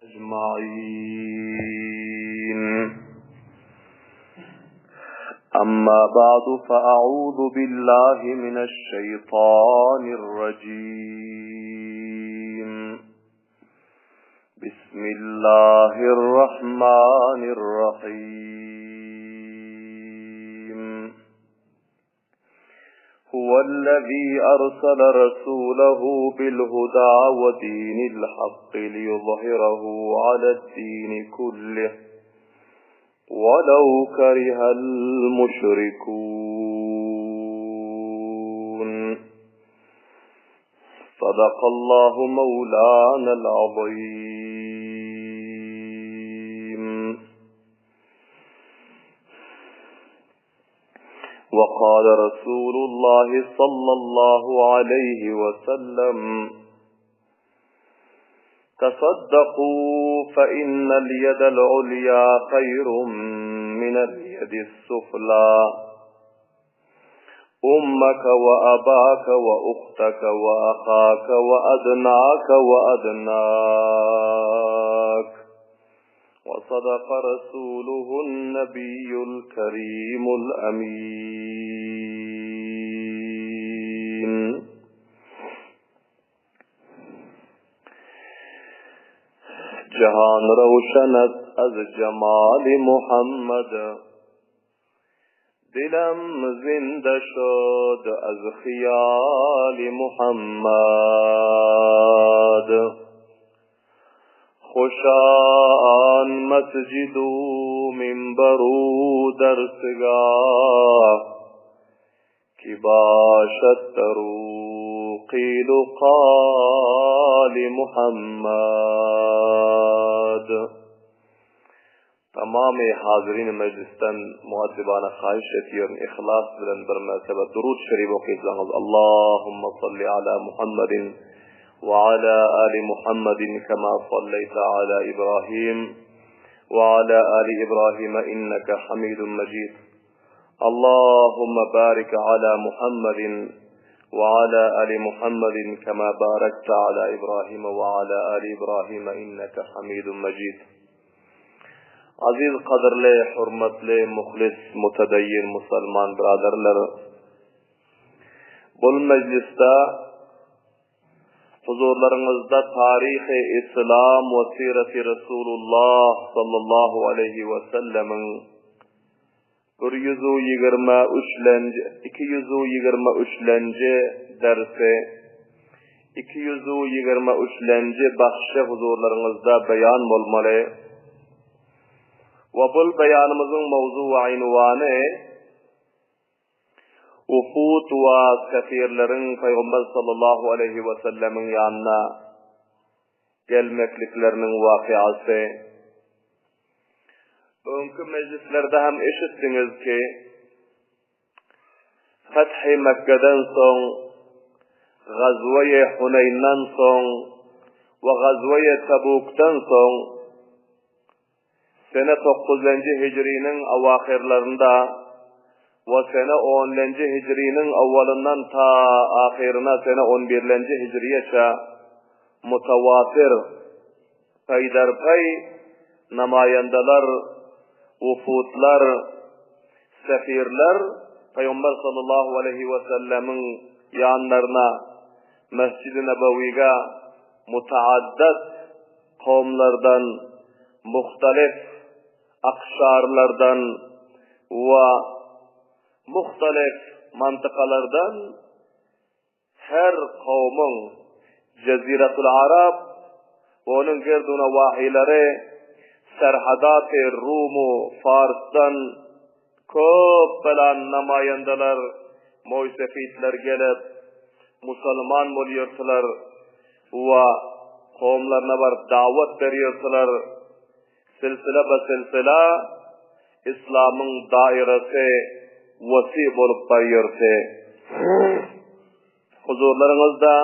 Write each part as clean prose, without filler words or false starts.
أجمعين أما بعد فأعوذ بالله من الشيطان الرجيم بسم الله الرحمن الرحيم هو الذي أرسل رسوله بالهدى ودين الحق ليظهره على الدين كله ولو كره المشركون صدق الله مولانا العظيم وقال رسول الله صلى الله عليه وسلم تصدقوا فإن اليد العليا خير من اليد السفلى أمك وأباك وأختك وأخاك وأدناك وأدناك وصدق رسوله النبي الكريم الأمين جهان روشنت از جمال محمد دلم زنده شد از خیال محمد خوشان مسجد و منبر و درسگاه کی باشد درو قیل و قال محمد Tamamy hazirin mejlisden muaddibana haýyş etýärin yhlas bilen bir mertebe Durud Şerif okysaňyz Allahumma salli ala Muhammedin we ala ali Muhammedin kema salleýte ala Ibrahim we ala ali Ibrahime inneke Hamidun Mejid Allahumma barik ala Muhammedin we ala ali Muhammedin kema barakte ala Ibrahime we ala ali Ibrahime inneke Hamidun Mejid Aziz gadyrly, hormatly, muhlis, mutedeyyin musalman byraderler! Bul mejlisde huzurlaryňyzda taryhy Islam we sireti Resulullah sallallahu aleýhi we sellemiň Bir ýüzu ýigrimi üçlenji, 223-lenji dersi, 223-lenji bahşy huzurlaryňyzda beýan bolmaly. We bul beýanymyzyň mowzu we ynwany, Wufud we sefirleriň Pygamber sallallahu aleýhi we sellemiň ýanyna gelmeklikleriniň wakyasy. Öňki mejlislerde hem eşitdiňiz ki, Fethi Mekgeden soň, Gazweýi Huneýnden soň we Gazweýi Tebukdan soň, sene dokuzynjy hijriniň awahyrlarynda we sene onlenji hijriniň awalyndan ta ahyryna sene on birlenji hijriýeçe mutawatir Paýdarpaý namaýandalar, wufudlar, sefirler Pygamber sallallahu aleýhi we sellemiň ýanlaryna, Mesjidi Nebewiga mutaaddat kowumlardan, muhtalif akşarlardan we muhtalif mantykalardan Her kowumyň Jeziratul Arap we onuň gerdu-nawahilary Serhadaty Rum-u Farsdan köp belan namaýandalar, moýsefitler gelip, musalman bolýardylar we kowumlaryna baryp dawat berýärdiler. Silsile-be-silsile Islamyň dairasy wesi bolup barýardy. Huzurlaryňyzda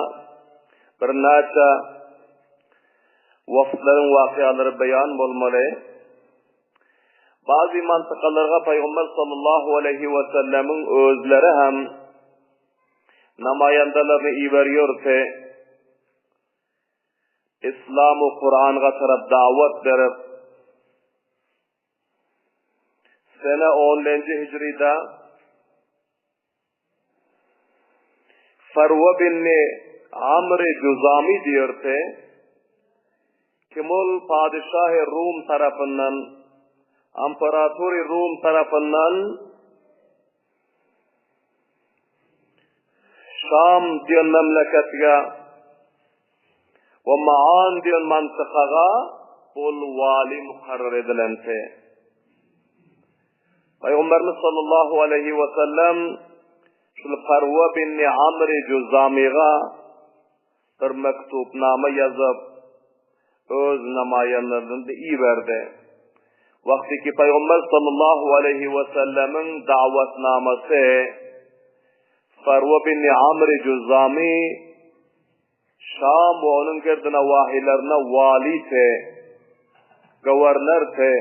birnäçe wagtlaryň wakyalary beýan bolmaly. Bazy mantykalarga Pygamber sallallahu aleýhi we sellemiň özleri hem namaýandalaryny iberýärdi. Islam we Kuranga tarap dawat berip, sene onlenji hijrida Farwa binni Amr-i Juzami diýerdi, kim ol padyşahy Rum tarapyndan, amperatory Rum tarapyndan Şam diýen memleketge we Maan diýen mantykaga ol wali mukarrar edilendi. Pygamberimiz sallallahu aleýhi we sellem şul Farwa bin Amr Juzamyga bir mektubnama ýazyp, öz namaýanlaryny iberdi. Wagty ki Pygamber sallallahu aleýhi we sellemiň dawatnamasy Farwa bin Amr Juzami Şam we onuň gerdine wahilerine walite, gowernorte,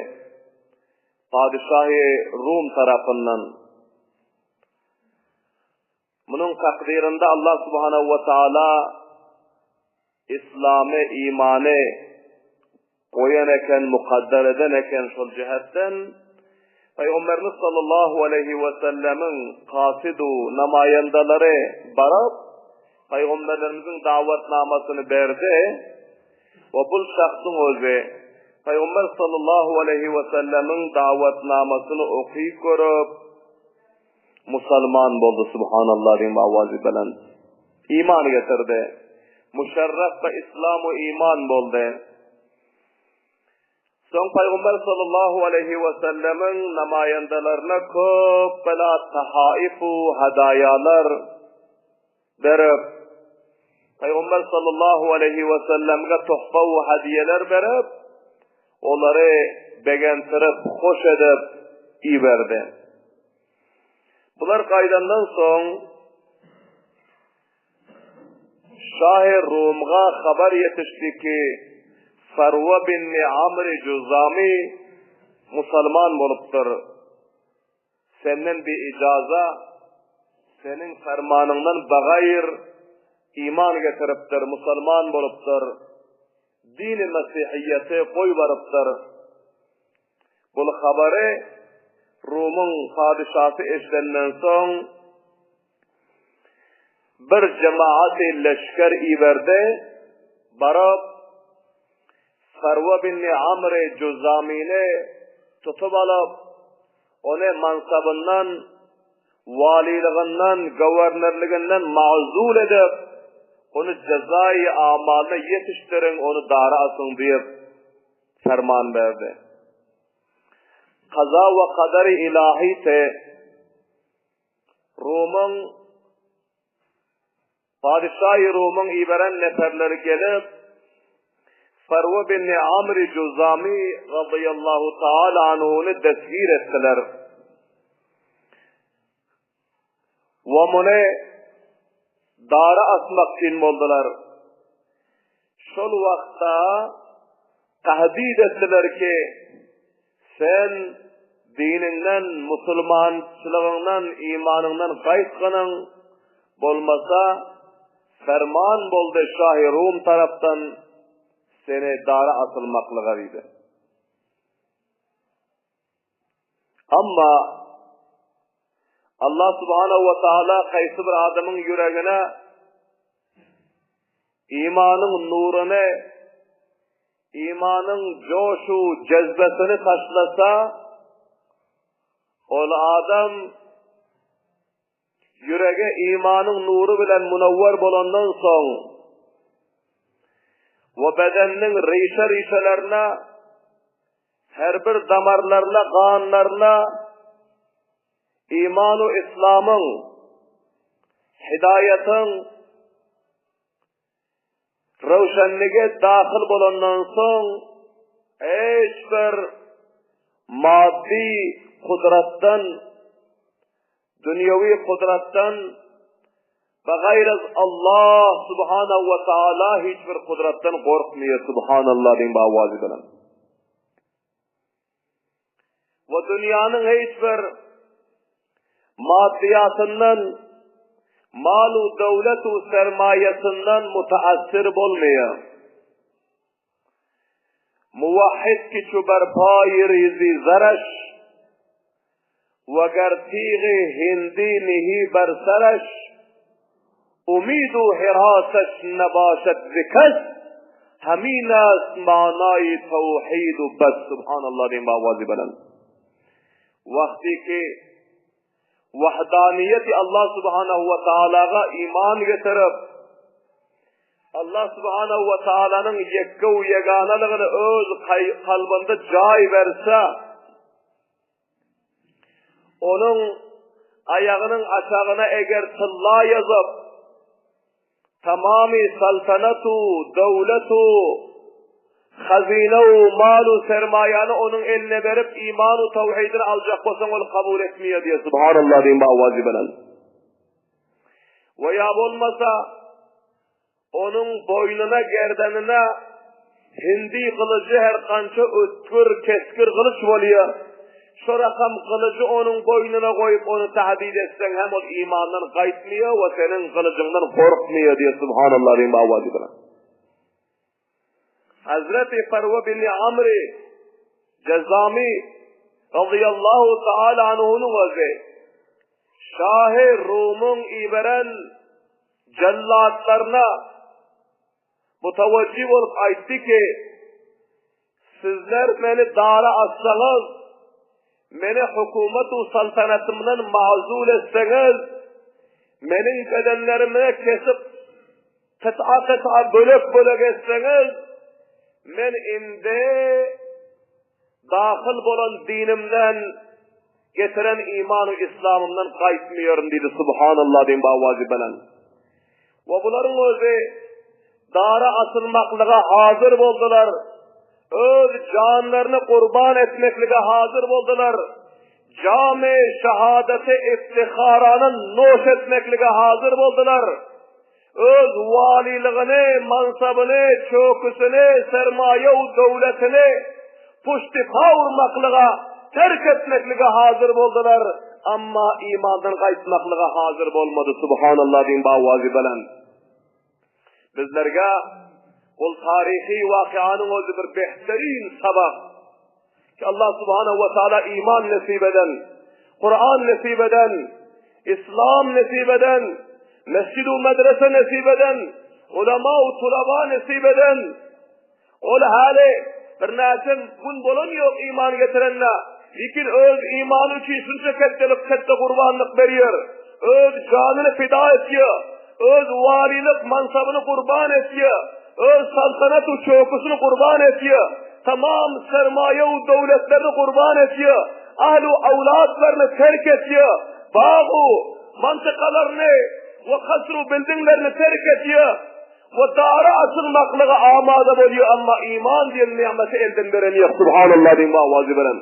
padyşahy Rum tarapyndan Munuň takdyrynda Allah subhanahu we taala Yslamy, imany goýan eken, mukadder eden eken şol jähetden Pygamberimiz sallallahu aleýhi we sellemiň kasydu namaýandalary baryp Pygamberlerimiziň dawatnamasyny berdi we bul şahsyň özi Pygamber sallallahu aleýhi we sellemiň dawatnamasyny okyp görüp Musalman boldy Subhanallah diýip awazy belent. Iman getirdi. Muşerref be islam we iman boldy. Soň Pygamber sallallahu aleýhi we sellemiň namaýandalaryna köp bela tahaif we hadaýalar berip, Pygamber sallallahu aleýhi we sellemge tuhfa we hediýeler berip, olary begentirip, hoş edip iberdi. Bular gaýdandan soň Şahy Rumga habar ýetişdi ki, Farwa bin Amr Juzami musalman bolupdyr. Senden bi ijaza, seniň fermanyňdan bagaýr iman getiripdir, musalman bolupdyr, dini mesihiýeti goýbarypdyr. Bul habary Rumyň padyşasy eşidenden soň, bir jemaaty leşger iberdi, baryp, Farwa bin Amry Juzamyny tutup alyp, ony mansabyndan, walylygyndan, gowernerliginden mazul edip, ony jezaýy amalyna ýetişdiriň, ony dara asyň diýip, ferman berdi. Kaza we kadary ilahi te Rumyň Padyşahy Rumyň iberen neperleri gelip, Farwa bin Amr Juzami radyýallahu taala anhuny destgir etdiler. We muny dara asmak üçin boldular. Şol wagtda tahdid etdiler ki, sen diniňden, musulmançylygyňdan, imanyňdan gaýtgynyň, bolmasa, ferman boldy Şahy Rum tarapdan seni dara asylmaklyga diýdi. Amma Allah subhanahu wa taala haýsy bir adamyň ýüregine imanyň nuruny, imanyň joşu jezbesini taşlasa, ol adam ýüregi imanyň nury bilen munawwer bolandan soň we bedeniniň rişe-rişelerine her bir damarlaryna, ganlaryna iman-u islamyň, hidaýatyň röwşenligi dahyl bolandan soň hiç bir maddy kudratdan, dünýewi kudratdan Bagaýraz Allah subhanahu we taala hiç bir kudratdan gorkmaýar subhanallah diýiň bu awazy bilen. We dünýäniň hiç bir maddiýatyndan, malu döwlet u sermaýasyndan mutaassir bolmaýar. Muwahhid ki çu ber paýy rizi zaraş, we ger tygy hindi nihi ber saraş, umidu hirasaş nebaşat zi kes, hamin ast manaýy tawhidu bes. Subhanallah diýiň bi awazy belent. Wagty ki Wahdaniýeti Allah subhanahu we taalaga iman getirip, Allah subhanahu we taalanyň ýekge we ýeganalygyny öz kalbynda jaý berse, onuň aýagynyň aşagyna eger tylla ýazyp, Tamamy saltanatu, döwletu, hazyna-u, mal-u, sermaýany onuň eline berip, iman-u tawhidini aljak bolsaň, ol kabul etmeýär diýýär. Subhanallah diýiň bi awazy belent. We ýa bolmasa, onuň boýnuna, gerdenine Hindi gylyjy her kança ötgür, kesgir gylyç bolýar. Şo rakam gylyjy onuň boýnuna goýup, ony tahdid etseň hem ol imandan gaýtmaýar we seniň gylyjyňdan gorkmaýar diýýär. Subhanallah diýiň bi awazy bilen. Hazreti Farwa bin Amri Jazami radiyallahu ta'ala anhunyň özi Şahy Rumyň iberen jellatlaryna Mutawajjih bolup aýtdy ki, Sizler meni dara assaňyz, meni hökümet-u saltanatymdan mazul etseňiz, meniň bedenlerimi kesip, kyta-kyta, bölek-bölek etseňiz, men indi dahyl bolan dinimden, getiren iman-u islamymdan gaýtmaýaryn diýdi. Subhanallah diýiň bi awazy belent. We bularyň özi dara asylmaklyga hazir boldular. Öz janlaryny gurban etmeklige hazir boldular. Jamy şahadaty iftiharany noş etmeklige hazir boldular. Öz waliligini, mansabyny, çöküsini, sermaýa-u döwletini puşti-pa urmaklyga, terk etmeklige hazir boldular, amma imandan gaýtmaklyga hazir bolmady. Subhanallah diýiň bi awazy belent. Bizlerge ol taryhy wakyanyň özi bir behterin sabak. Ki Allah subhanahu we taala iman nesip eden, Kur'an nesip eden, Islam nesip eden, mesjid-u medrese nesip eden, ulama u tulaba nesip eden, ol häli birnäçe gün bolan ýok iman getirenine, lekin öz imany üçin şunça ketdelik ketde gurbanlyk berýär, öz janyny pida etýär, öz walilik mansabyny gurban etýär, öz saltanat u çöküsini gurban etýär, tamam sermaýa u döwletlerini gurban etýär, ahl u awlatlaryny terk etýär, bag u mantykalaryny we kasr u bildinglerini terk etýär we dara asylmaklyga amada bolýar, amma iman diýen nygmaty elden beren ýok, subhanallah diýiň bu awazy bilen.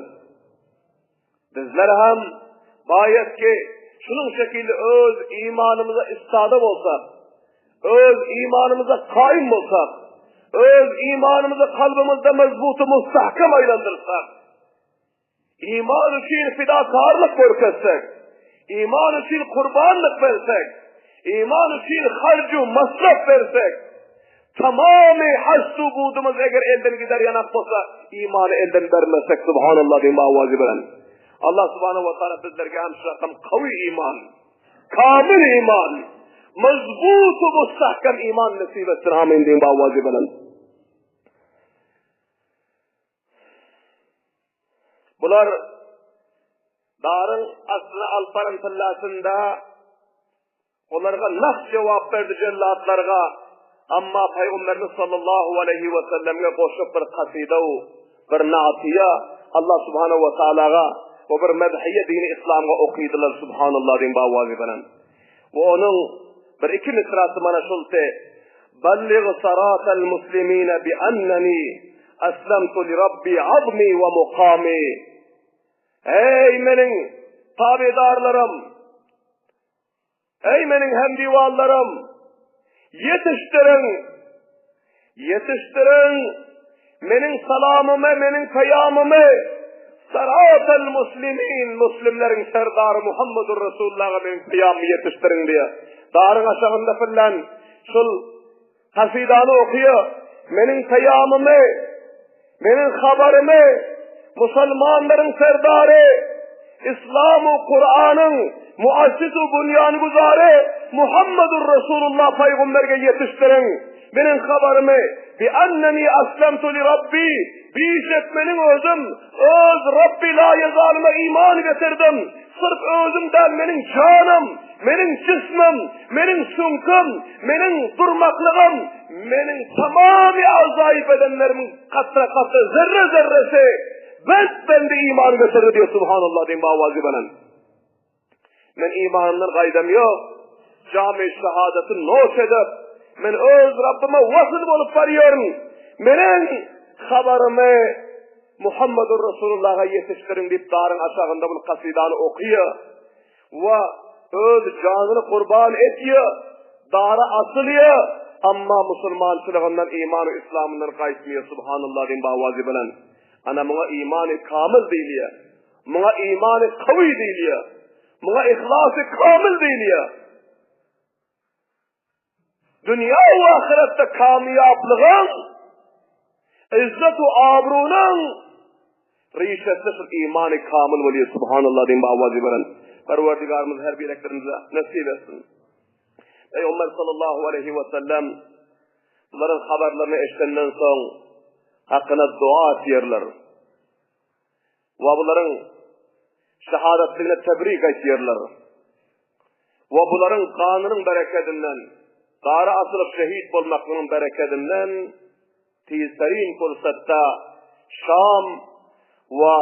Bizler hem baýat ki, şunuň şekilli öz imanymyza istada bolsak, öz imanymyza kaýym bolsak, öz imanymyzy kalbymyzda mezbuty mustahkam aýlandyrsak, iman üçin fidakarlyk görkezsek, iman üçin kurbanlyk bersek, iman üçin harju masraf bersek, Tamamy haşt-u budumyz eger elden gider ýanak bolsa, imany elden bermezsek, Subhanallah diýiň awazy bilen. Allah subhanahu wa taala bizlerge hem şu rakam kawy iman, kamil iman, mazbut we mustahkam iman nesip etsin. Amin diýiň awazy bilen. Bular daryň aslyny alyp baran tyllasynda Olarga nah jogap berdi jellatlarga, amma Pygamberimiz sallallahu aleýhi we sellemge goşup bir kasyda u bir natyýa Allah subhanahu we taalaga we bir medhiýe dini islamga okydylar subhanallah diýiň bawazy bilen. We onuň bir iki misrasy mana şulty, Balligh saratal muslimine bi annani aslamtu li rabbi azmi we mukami. Eý meniň tabedarlarym! Eý, meniň hemdiwanlarym! Ýetişdiriň! Ýetişdiriň! Meniň salamymy, meniň peýamymy Saratal muslimin, muslimleriň serdary Muhammedur Resulullaha meniň peýamymy ýetişdiriň diýýär. Daryň aşagynda pyllan şul kasydany okýar. Meniň peýamymy. Meniň habarymy musulmanlaryň serdary, Islam we Kuranyň muassis we bunýanguzary Muhammedur Resulullah pygamberge ýetişdiriň. Meniň habarymy bi anneni aslamtu li Rabbi, bişek meniň özüm öz Rabbi la ýezalyma iman getirdim. Syrf özüm däl meniň janym, meniň jismim, meniň süňküm, meniň durmaklygym, meniň tamamy agzaýy bedenlerimiň katra-katra, zerre-zerresi bent-bendi iman getirdi diýip subhanallah diýip awazy bilen. Men imanymdan gaýdam ýok. Jamy şahadaty noş edip, men öz Rabbime wasyl bolup barýaryn. Meniň habarymy Muhammedur Resulullaha ýetişdiriň diýip daryň aşagynda bul kasydany okyýar we öz janyny gurban etýär, dara asylýar, amma musulmançylygyndan, iman-u islamyndan gaýtmaýar, subhanallah diýip awazy bilen. Ana muňa imany kamyl diýilýär. Muňa imany kawy diýilýär. Muňa yhlasy kamyl diýilýär. Dünýä we ahyretde kamýaplygyň, izzet we abrunyň rişesi şul imany kamyl bolýar. Subhanallah diýip awazy beren. Perwerdigarymyz her bireklerimize nesip etsin. Peygamber sallallahu aleyhi ve sellem bularyň habarlaryny eşidenden soň hakyna dua etýärler. We bularyň şahadatlygyna tebrik aýtýarlar. We bularyň ganynyň berekedinden, dara asylyp şehit bolmaklygynyň berekedinden tizterin pursatda Şam we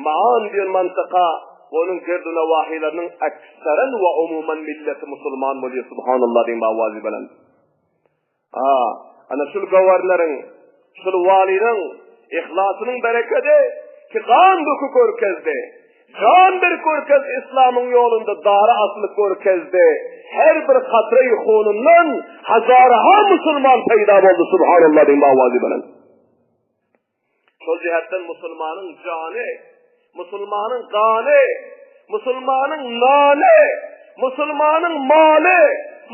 Maan diýen mantyka we onuň girdi-nawahylarynyň ekseren we umuman milleti musulman bolýar, subhanallah diýen awazy bilen. A, ana şul gowernoryň, şul walynyň yhlasynyň berekedi ki gan döküp görkezdi. Jan berip görkezdi islamyň ýolunda dara asylyp görkezdi. Her bir katreýi hunundan hazarha musulman peýda boldy subhanallah diýen awazy bilen. Şol jähetden musulmanyň jany, musulmanyň gany, musulmanyň nany, musulmanyň maly,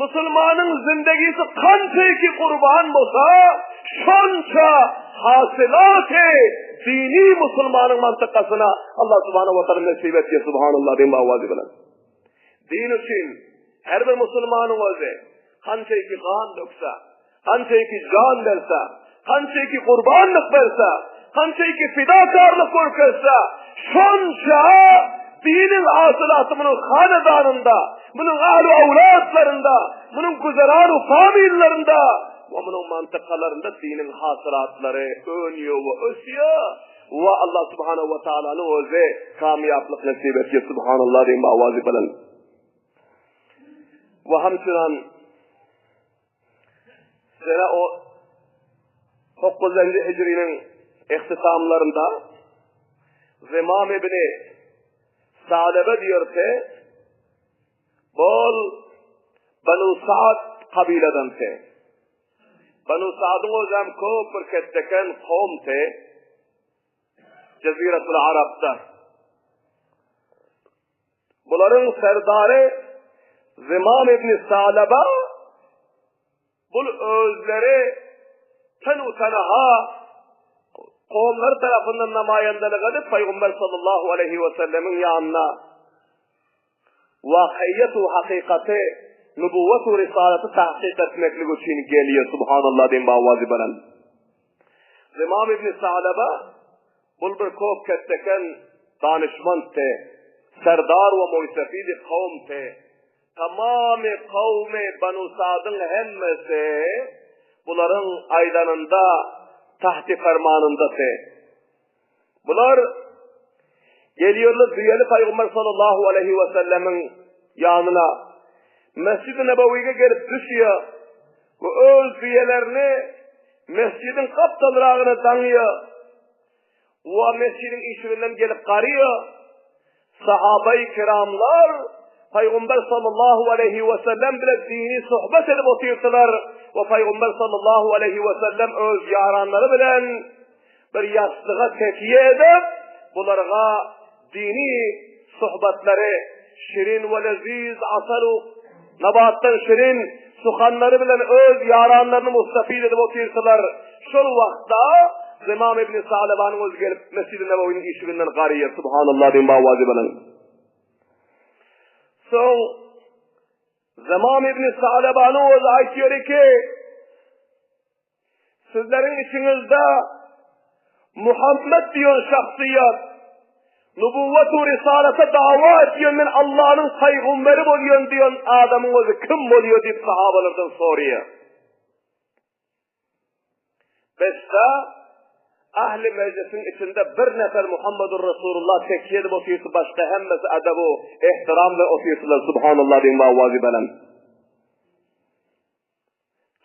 musulmanyň zindegisi kançaýki gurban bolsa, şonça hasylaty dini musulmanyň mantykasyna Allah subhanahu wa taala nesip etdi subhanallah diýen awazy bilen. Din üçin her bir musulmanyň özi kançaýki gan dökse, Kançaýki jan berse, kançaýki gurbanlyk berse, kançaýki fidakarlyk görkezse, şonça diniň hasylaty munuň hanedanynda, munuň ahli awlatlarynda, munuň güzeran familiýalarynda we munuň mantykalarynda diniň hasylatlary önýär we ösýär we Allah subhanahu wa taalanyň özi kamýaplyk nesip etýär subhanallah diýen awazy bilen. We hamçynan Sene o dokuzynjy hijriniň ihtisamlarynda Zimam ibni Salebe diýer ki, Bol Banu Saad kabiladan te. Banu Saadyň özem köp bir ketdeken kowum te. Jeziratul Arapda. Bularyň serdary Zimam ibn Salaba bul özleri tenu-tenaha kowumlary tarapyndan namaýandalyk edip Pygamber sallallahu aleýhi we sellemiň ýanyna wakyýet we hakykaty, nubuwwet we risalaty tahkyk etmeklik üçin gelýär. Subhanallah diýen awazy bilen. Zimam ibn Salaba Bul bir kop ketdeken danyşmantdy, serdar we moýsefidi kowumdy. Tamamy kowmy Banu Sadyň hemmesi bularyň aýdanynda tahti fermanyndady. Bular gelýärler düýeli Pygamber sallallahu aleýhi we sellemiň ýanyna. Mesjid-i Nebewige gelip düşýär we öz düýelerini Mesjidiň gapdalragyna daňýar we mesjidiň işiginden gelip garýar. Sahabaýy kiramlar Pygamber sallallahu aleýhi we sellem bilen dini sohbet edip otyrdylar we Pygamber sallallahu aleýhi we sellem öz ýaranlary bilen bir ýassyga tekýe edip, bularga dini sohbetlary, şirin we leziz asal u nabatdan şirin suhanlary bilen öz ýaranlaryny mustafid edip otyrdylar. Şol wagtda. Zymam ibn Salabanyň özi gelip Mesjidi Nebewiniň işiginden garýar. Subhanallah diýen bawazy bilen. Soň Zymam ibn Salabanyň özi aýtýar ki, Sizleriň içiňizde Muhammet diýen şahsyýet, nubuwwat we risalata dawa edýän men Allanyň paýgamberi bolýan diýen adamyň özi kim bolýar diýip sahabalardan soraýar. Besda ahli mejlisiň içinde bir nefer Muhammedur Rasulullah tekýe edip otyrdy, başga hemmesi adabu, ehtiram bilen otyrdylar. Subhanallah diýen wawazy bilen.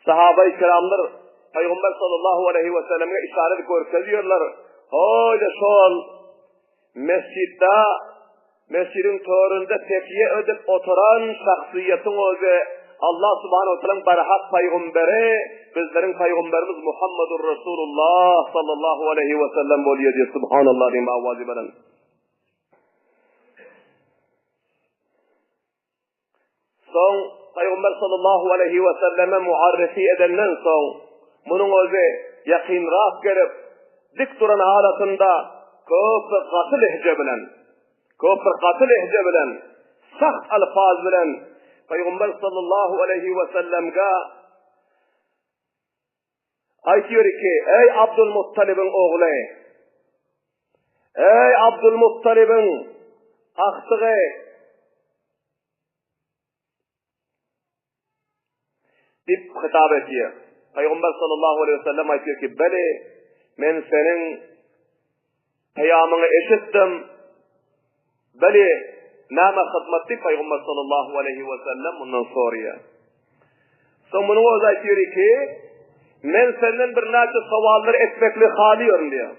Sahabai kiramlar Pygamber sallallahu aleýhi we selleme işaret görkezýärler. Hoýle şol mesjidde mesjidiň töründe tekýe edip oturan şahsyýetiň özi Allah subhanahu wa taalaň barhak pygamberi, bizleriň pygamberimiz Muhammedur Rasulullah sallallahu aleýhi we sellem bolýar diýip subhanallah diýip awazy bilen. Soň Pygamber sallallahu aleýhi we selleme muarrifi edenden soň, munuň özi ýakynrak gelip, dik duran halatynda köp bir gaty lehje bilen, köp bir gaty lehje bilen, saht alfaz bilen Pygamber sallallahu aleýhi we sellemge aýtýar ki, Eý Abdul Muttalibiň ogly! Eý Abdul Muttalibiň agtygy! Diýip hitap edýär. Pygamber sallallahu aleýhi we sellem aýtýar ki, Beli, men seniň peýamyňy eşitdim. Beli, näme hyzmat diýip Pygamber sallallahu aleýhi we sellem mundan soraýar. Soň munuň özi aýtýar ki, men senden birnäçe sowallar etmekli halyýaryn diýýär.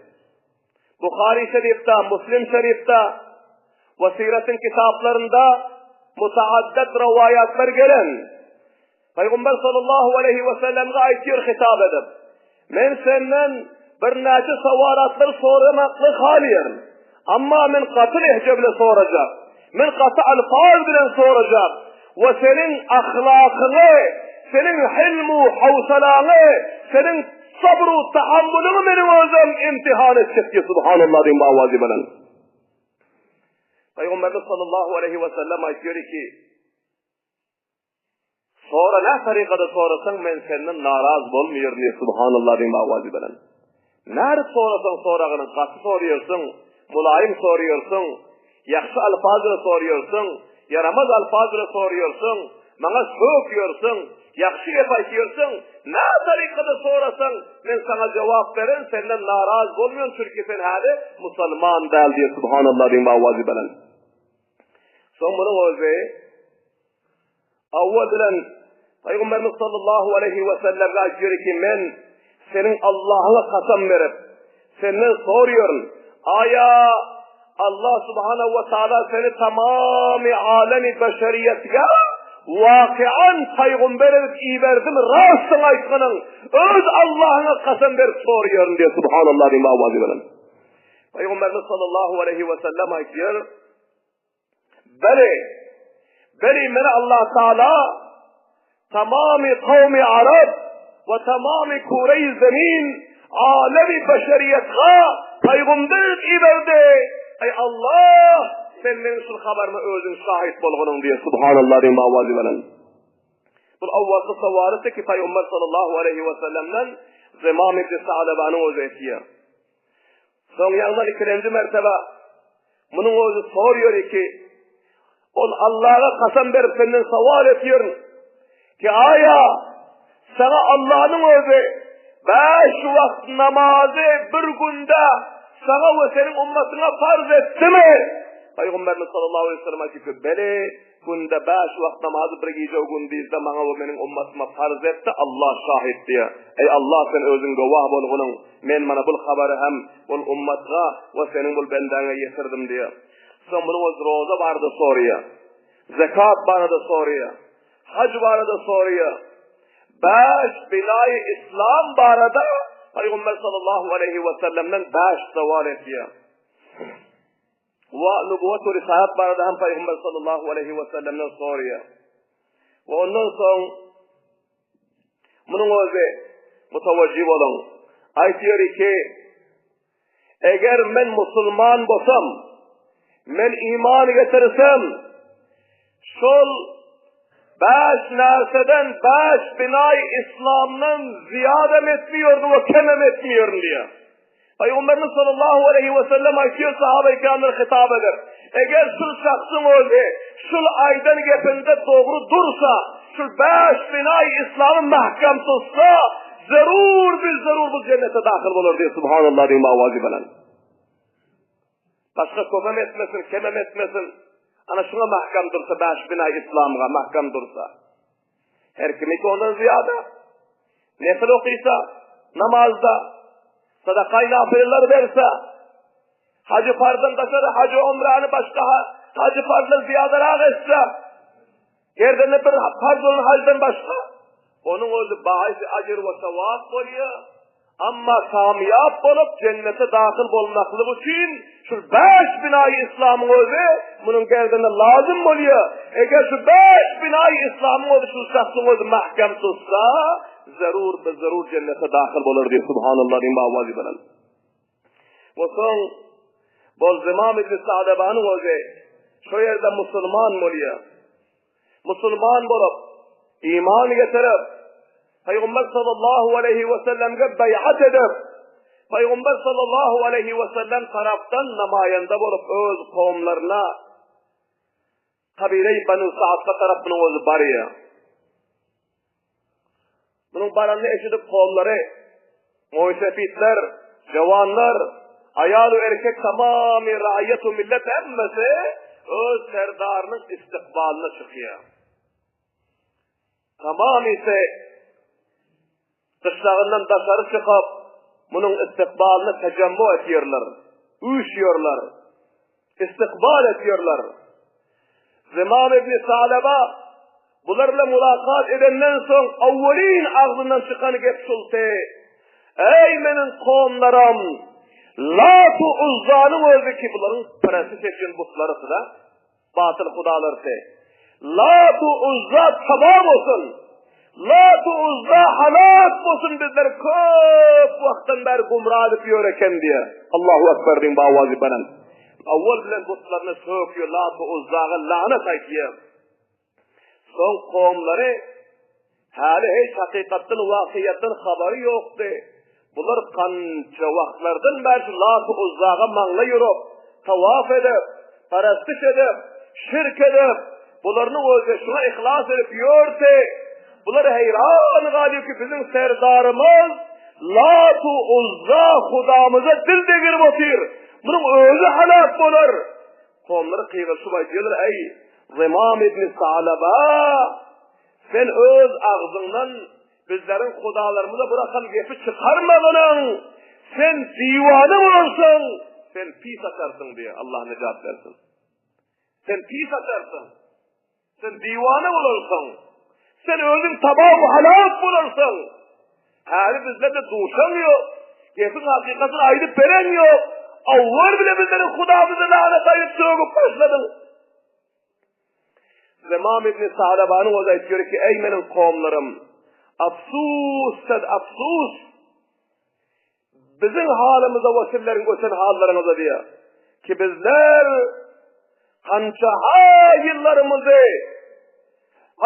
Buhary şerifde, Muslim şerifde we siratyň kitaplarynda mutaaddat rowaýatlar gelen. Pygamber sallallahu aleýhi we sellemge aýtýar hitap edip, Men senden birnäçe sowalatlar soramakly halyýaryn. Amma men gaty lehje bilen sorajak. Men gaty alfaz bilen sorajak we seniň ahlakyňy, seniň hilmu howsalaňy, seniň sabru tahammulyňy meniň özüm imtihan etjek diýip subhanallah diýip awazy bilen. Pygamberimiz sallallahu aleýhi we sellem aýtýar ki, Sora nä tarykada sorasaň men senden naraz bolmaýaryn diýip subhanallah diýip awazy bilen. Nädip sorasaň soragyny gaty soraýarsyň, mulaýym soraýarsyň, ýagşy alfaz bilen soraýarsyň, ýaramaz alfaz bilen soraýarsyň, maňa sökýärsiň, ýagşy gep aýtýarsyň, nä tarykada sorasaň men saňa jogap berin, senden naraz bolmaýan çünki sen häli musulman däl diýip subhanallah diýip awazy bilen. Soň munuň özi Awwal bilen Pygamberimiz sallallahu aleýhi we selleme aýtýar ki, men seniň Allahyňa kasam berip, senden soraýaryn, aýa Allah subhanahu we taala seni tamamy alemi beşeriýetge wakian pygamber edip iberdimi, rastyňy aýtgynyň, öz Allahyňa kasam berip soraýaryn diýip subhanallah diýip awazy bilen. Pygamberimiz sallallahu aleýhi we sellem aýtýar, Beli, beli meni Allah Taala tamamy kawmy Arap we tamamy kureý zemin alemi beşeriýetga paýgumber iberdi. Eý Allah, sen meniň şul habaryma özüň şahit bolgunyň diýip subhanallah diýip awazy bilen. Bu awwalky sowalydy ki paýgumber sallallahu aleýhi we sellemden Zimam ibn Sa'labanyň özi etýär. Soň ýagdan ikilenji mertebe munuň özi sorýar ki, ol Allaha kasam berip senden sowal etýärin ki, aýa saňa Allahnyň özi bäş wagt namazy bir günde saňa we seniň ummatyňa farz etdimi? Pygamberimiz sallallahu aleyhi ve sellem aýtdy ki, bele Günde bäş wagt namazy bir gije we gündizde maňa we meniň ummatyma farz etdi, Allah şahit diýýär. Eý Allah sen özüň gowah bolgunyň, men mana bul habary hem bul ummatga we seniň bul bendäňe ýetirdim diýýär. Soň munuň özi roza barada soraýar. Zekat barada soraýar. Haj barada soraýar. Bäş binaýy islam barada Pygamber sallallahu aleýhi we sellemden bäş sowal etýär. We nubuwat we risalat barada hem Pygamber sallallahu aleýhi we sellemden soraýar. We ondan soň munuň özi mutawajjih boluň. Aýtýar ki, Eger men musulman bolsam, men iman getirsem, şol bäş närseden, bäş binaý islamdan zyýadam etmiýoryn we kemem etmiýoryn diýýär. Pygamberimiz sallallahu aleýhi we sellem aýtýar sahaba-i kiramlara hitap edip, Eger şul şahsyň özi şul aýdan gepinde dogry dursa, şul bäş binaý islamy mähkem tutsa, zerur bil zerur bu jennete dahyl bolar diýip subhanallah diýip awazy bilen. Başga köpem etmesin, kemem etmesin. Ana şuňa mähkem dursa, bäş binaý islamga mähkem dursa. Her kimi ondan zyýada nefil okysa, namazda, sadakaý nafileler berse, hajy farzdan daşary hajy umrany başga hajy farzdan zyýadarak etse, gerdende bir farz bolan hajdan başga, onuň özi baýysy ajr we sawap bolýar. Amma kamyýap bolup jennete dahyl bolmaklyk üçin şul bäş binaýy yslamyň özi munuň gerdenine lazym bolýar. Eger şu bäş binaýy yslamyň özi şul şahsyň özi mähkem tutsa, zerur be zerur jennete dahyl bolar diýip subhanallah diýip awazy bilen. We soň bol Zimam ibn Sa'dabanyň özi şo ýerde musulman bolýar. Musulman bolup, iman getirip, Pygamber sallallahu aleýhi we sellemge beýat edip, Pygamber sallallahu aleýhi we sellem tarapdan namaýanda bolup öz kowumlaryna kabile-i Banu Sa'dka tarap munuň özi barýar. Munuň baranyny eşidip kowumlary, moýsefitler, jawanlar, aýal we erkek tamamy raýat we millet hemmesi öz serdarynyň istikbalyna çykýar. Tamamysy gyşlagyndan daşary çykyp, munuň istikbalyna tejemmu etýärler, üýşýärler, istikbal etýärler. Zymam ibn Salaba bular bilen mulakat edenden soň awwelin agzyndan çykan gep şuldy, Eý meniň kowumlarym, Lat-u Uzzanyň özi ki bularyň perestis etýän butlarysy-da. Batyl hudalarysy. Lat-u Uzza taba bolsun! Lat-u Uzza halak bolsun bizleri köp wagtdan bäri gumra edip ýör eken diýýär. Allahu Ekber diýiň bawazy belent. Owal bilen butlaryny sökýär Lat-u Uzzaga lanet aýtýar. Soň kowumlary häli hiç hakykatdan, wakyýatdan habary ýokdy. Bular kança wagtlardan bäri şu Lat-u Uzzaga maňlaý urup, tawaf edip, parastyş edip, şirk edip, bularynyň özi şuňa yhlas edip ýördi. Bular heýran galýar ki, biziň serdarymyz Lat-u Uzza hudamyza dil degirip otyr. Munuň özi halak bolar. Kowumlary gygyryşyp aýdýarlar, Eý, Zymam ibn Salaba! Sen öz agzyňdan bizleriň hudalarymyza bu rakam gepi çykarmagynyň, sen diwana bolarsyň, sen pis açarsyň diýýär. Allah nejat bersin. Sen pis açarsyň. Sen diwana bolarsyň. Sen özüň tabah we halak bolarsyň. Häli bizlerde duşan ýok. Gepiň hakykatyny aýdyp beren ýok. Awwal bile bizleriň Hudamyzy lanet aýdyp sögüp başladyň. Zymam ibn Salabanyň özi aýtýar ki, eý meniň kowumlarym, afsus, sed afsus. Biziň halymyza we sizleriň öten hallaryňyza diýýär. Ki bizler kança-ha ýyllarymyzy,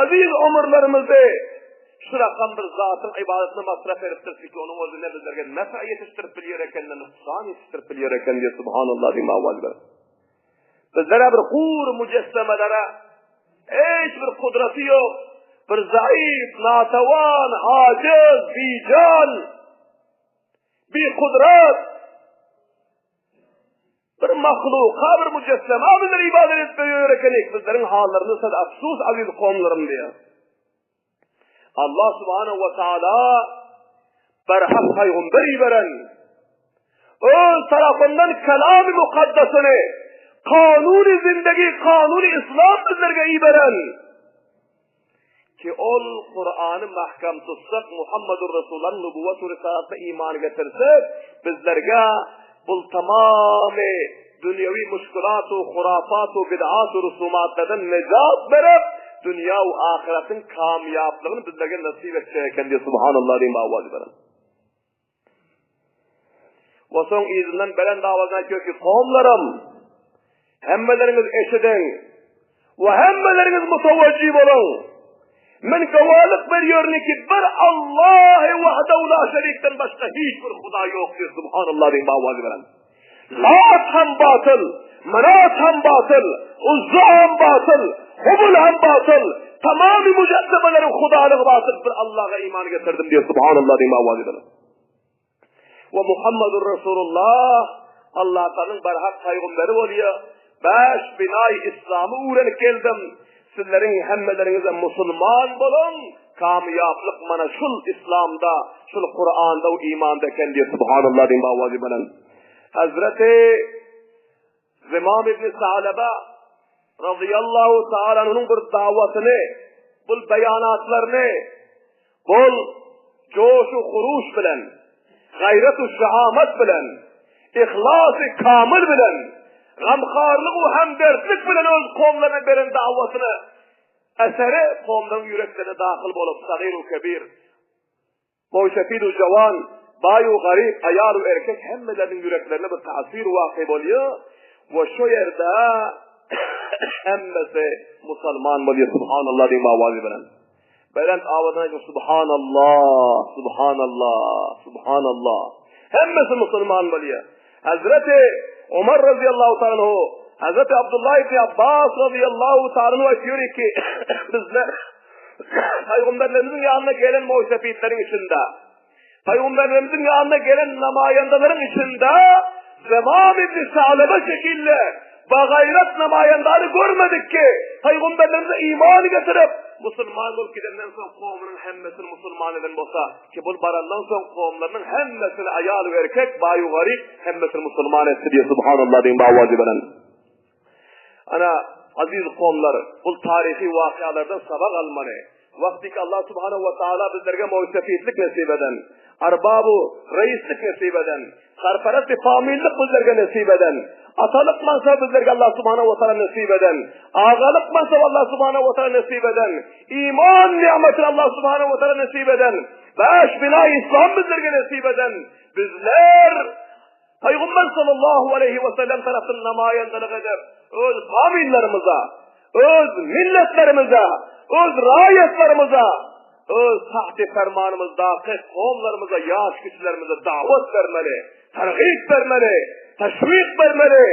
aziz ömürlerimizi şu rakam bir zatyň ybadatyna masraf edipdiris ki, onuň özi ne bizlerge nefe ýetişdirip bilýär eken, ne nuksan ýetişdirip bilýär eken diýip, subhanallah diýip awaz berip. Bizlere bir gur müjessemelere hiç bir kudraty ýok, bir zaif, natawan, ajiz, bijan, bikudrat bir mahluka, bir müjessema bizler ibadet edip ýör ekenik. Bizleriň hallarymyz sad afsus aziz kowumlarym diýýär. Allah subhanahu wa taala berhak paýgamber iberen öz tarapyndan kelamy mukaddesyny kanuny zindegi, kanuny islam bizlerge iberen ki ol Kur'any mahkam tutsak, Muhammedur Resulullah nubuwwat we risalatyna iman getirsek, bizlerge bul tamamy dünýewi muşkulat we hurafat we bid'at we rusumatlardan nejat berip, dünýä we ahyretiň kamýaplygyny bizlerge nesip etjek eken diýip subhanallah diýip awaz beren. We soň yzyndan belent owazdan aýtýar ki, Kowumlarym! Hemmeleriňiz eşidiň we hemmeleriňiz mutawajjih boluň! Men gawalyk berýärin ki, bir Allahy wahdahu la şerikden başga hiç bir Hudaý ýok diýip, Subhanallah diýip owazy beren. Lat hem batyl, Manat hem batyl, Uzza hem batyl, Hubul hem batyl, tamamy mujassemeleriň hudalygy batyl, bir Allaha iman getirdim diýip, Subhanallah diýip owazy beren. We Muhammedur Resulullah Allatanyň barhak paýgamberi bolýar. Bäş binaý islamy öwrenip geldim. Sizleriň hemmeleriňizem musulman boluň, kamýaplyk mana şul islamda, şul Kuranda we imanda eken diýip subhanallah diýip owazy bilen. Hazreti Zimam ibn Sa'laba razyýallahu ta'ala anhunyň bir dawatyny, bul beýanatlaryny bol joşu huruş bilen, gaýrat-u şehamat bilen, yhlasy kamyl bilen, gamharlyk u hemdertlik bilen öz kowumlaryna beren dawatyny eseri kowumlaryň ýüreklerine dahyl bolup, sagyr u kebir, Boý-sepid-u jawan, baý-u garyp, aýal-u erkek hemmeleriniň ýüreklerine bir täsir waky bolýar we şo ýerde hemmesi musalman bolýar. Subhanallah diýip owazy bilen. Belent owadan aýdyň Subhanallah, Subhanallah, Subhanallah. Hemmesi musulman bolýar. Hazreti Omar razyýallahu ta'ala anhu, Hazreti Abdullah ibn Abbas razyýallahu ta'ala anhu aýtýar ki, bizler Pygamberlerimiziň ýanyna gelen moýsepitleriň içinde, Pygamberlerimiziň ýanyna gelen namaýandalaryň içinde Zemam ibn Salaba şekilli bagaýrat namaýandany görmedik ki, Pygamberlerimize iman getirip, musulman bolup gidenden soň kowumynyň hemmesini musulman eden bolsa, ki bul barandan soň kowumlarynyň hemmesini aýal we erkek, baý we garyp hemmesini musulman etdi diýip subhanallah diýip awazy bilen. Ana, aziz kowumlar, bul taryhy wakalardan sabak almaly. Wagtyky Allah subhanahu wa taala bizlerge moýsefitlik nesip eden, arbabu reislik nesip eden, sarparast famillik bizlerge nesip eden, atalyk mansap bizlerge Allah subhanahu wa taala nesip eden, agalyk mansap Allah subhanahu wa taala nesip eden, iman nimetini Allah subhanahu wa taala nesip eden, baş bina islam bizlerge nesip eden, bizler Pygamber sallallahu aleýhi we sellem tarapyn namaýandalyk edip, öz famillerimize, öz milletlerimize, öz raýatlarymyza, öz tahti fermanymyzdaky kowumlarymyza, ýaş kiçilerimize dawat bermeli, targyp bermeli, teşwik bermeli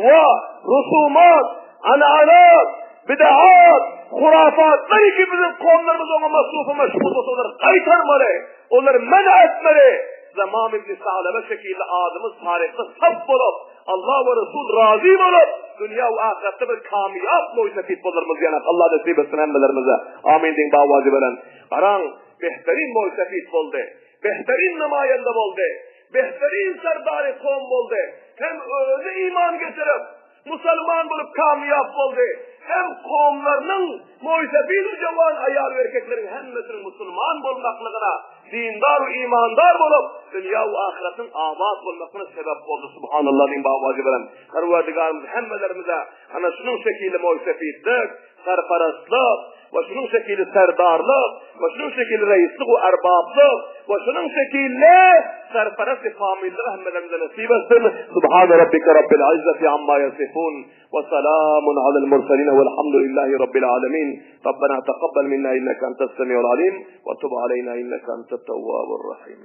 we rusumat, ananat, bidaat, hurafatlar ki biziň kowumlarymyz oňa masruf we meşgul bolsa olary gaýtarmaly, olary men etmeli. Zamam ibn Salaba şekilli adymyz taryhda sap bolup, Allah we Resul razy bolup, dünýä we ahyretde bir kamyýap moýsefit bolarymyz ýanak. Allah nesip etsin hemmelerimize. Amin diýiň bawazy bilen. Garaň, behterin moýsefit boldy. Behterin namaýanda boldy. Behterin serdary kowum boldy. Hem özi iman getirip, Musulman bolup kamyýap boldy. Hem kowumlarynyň moýsefid-u jowan aýal we erkekleriň hemmesiniň musulman bolmaklygyna, dindar we imandar bolup, dünýä we ahyratyň abat bolmaklygyna sebäp boldy. Subhanallah diýiň babaji bilen. Perwerdigarymyz hemmelerimize ana şunuň şekilli moýsefidlik, sarparastlyk we şunuň şekilli serdarlyk we şunuň şekilli reislik we erbaplyk we şunuň şekilli sarparast kamillik hemmelerimize nesip etsin. Subhane rabbike rabbil izzati amma yasifun we selamun alel murselin velhamdülillahi rabbil alemin. Rabbena tekabbel minna inneke entes semiul alim ve tub aleyna inneke entet tevvabur rahim.